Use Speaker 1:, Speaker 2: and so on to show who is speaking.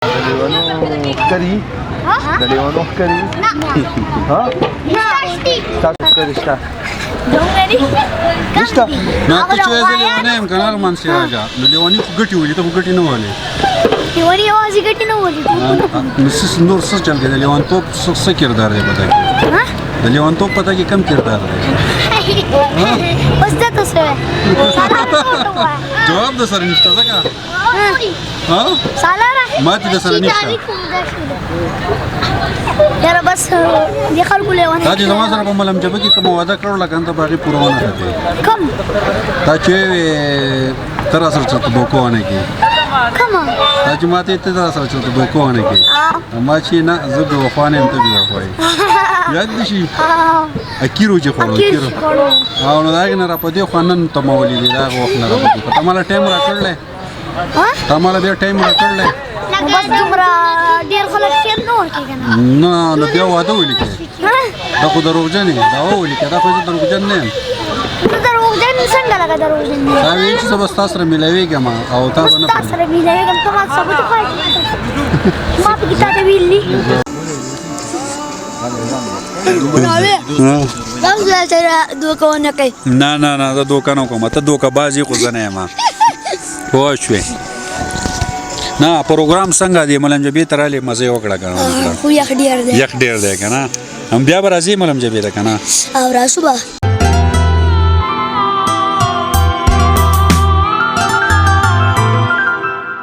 Speaker 1: د لیونو ښکري، د لیونو ښکري، ها، ستاسو ښکري شته؟ نشته.
Speaker 2: نه، ته چې زه لیونی یم که نه، ارمان سي راجا، نو لیونی خو ګټي ولي، ته خو ګټي نه ولې.
Speaker 3: لیونی یوازې ګټي نه ولي.
Speaker 2: نو څه نور څه چل کې د لیونتوب څه کردار دی پته کې؟ د لیونتوب پته کې کم کردار دی؟
Speaker 3: اوس د ته څه
Speaker 2: جواب د سره نشته، ځکه ها
Speaker 3: سالاره
Speaker 2: ماته د سره نشته.
Speaker 3: یاره بس د خلکو لیونی.
Speaker 2: تا چې زما سره په ملم جبه کې کوم وعده کړو، لکه ته باغې پوره ونه کړې.
Speaker 3: کوم
Speaker 2: تا چې تر سره چرته دوکو نه کې؟
Speaker 3: کوم
Speaker 2: تا چې ماته ته تر سره چرته دوکو نه کې، ما چې نه، زه به وفا نه یم، ته به وفا یاد دي شي. اکیرو چې خوړو، اکیرو او نو دا نه را پدې خو نن ته مولې دي، دا وخت نه را پدې ته مالا ټایم را کړل، تا مالا بیا ټایم را کړل.
Speaker 3: بس دومره ډیر خلک فیر نه ورکوي کنه.
Speaker 2: نه، نو بیا واده ولیکې، دا خو دروغجن یې، دا ولیکې، دا خو زه دروغجن نه یم.
Speaker 3: ته دروغجن څنګه؟ لکه دروغجن نه
Speaker 2: تا ویل چې زه به ستا سره میلاویږم او تا به نه
Speaker 3: ستا سره میلاویږم، ته ما ثبوت وښایه ما په کتاب ته ویلي.
Speaker 2: نه نه نه، زه دوکه نه کوم، ته دوکه بازي خو زه نه یم، پوه شوې؟ نه، پروګرام څنګه دی؟ ملم جبې ته راغلې، مزه یې وکړه که نه وکړه؟
Speaker 3: خو یخ ډېر دی.
Speaker 2: یخ ډېر دی که نه؟ هم بیا به راځې ملم جبې ته که نه؟
Speaker 3: او راسو به.